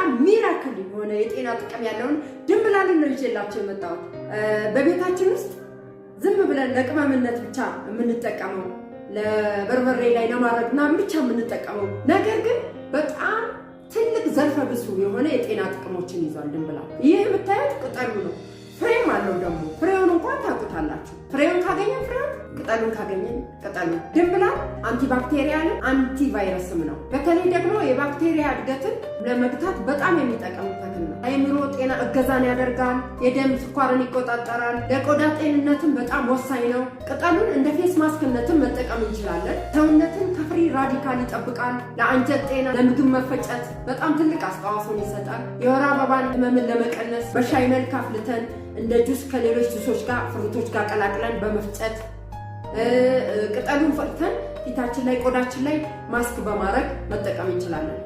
በጣም miracle የሆነ የጤና ጥቅም ያለውን ድንብላልን ነው ይዤላችሁ የመጣሁት። በቤታችን ውስጥ ዝም ብለን ለቅመምነት ብቻ የምንጠቀመው፣ ለበርበሬ ላይ ለማድረግ ምናምን ብቻ የምንጠቀመው፣ ነገር ግን በጣም ትልቅ ዘርፈ ብዙ የሆነ የጤና ጥቅሞችን ይዟል ድንብላል። ይህ የምታዩት ቅጠሉ ነው። ፍሬም አለው ደግሞ። ፍሬውን እንኳን ታውቁታላችሁ። ፍሬውን ካገኘን ፍሬውን፣ ቅጠሉን ካገኘን ቅጠሉን። ድንብላል antibacterial ም antivirus ም ነው። በተለይ ደግሞ የባክቴሪያ እድገትን ለመግታት በጣም የሚጠቅም ተክል ነው። አእምሮ ጤና እገዛን ያደርጋል። የደም ስኳርን ይቆጣጠራል። ለቆዳ ጤንነትን በጣም ወሳኝ ነው። ቅጠሉን እንደ face mask ነትን መጠቀም እንችላለን። ሰውነትን ከ free radical ይጠብቃል። ለአንጀት ጤና፣ ለምግብ መፈጨት በጣም ትልቅ አስተዋጽኦን ይሰጣል። የወር አበባን ህመምን ለመቀነስ በሻይ መልክ አፍልተን እንደ ጁስ ከሌሎች ጁሶች ጋር፣ fruit ኦች ጋር ቀላቅለን በመፍጨት፣ ቅጠሉን ፈጭተን ፊታችን ላይ፣ ቆዳችን ላይ ማስክ በማድረግ መጠቀም እንችላለን።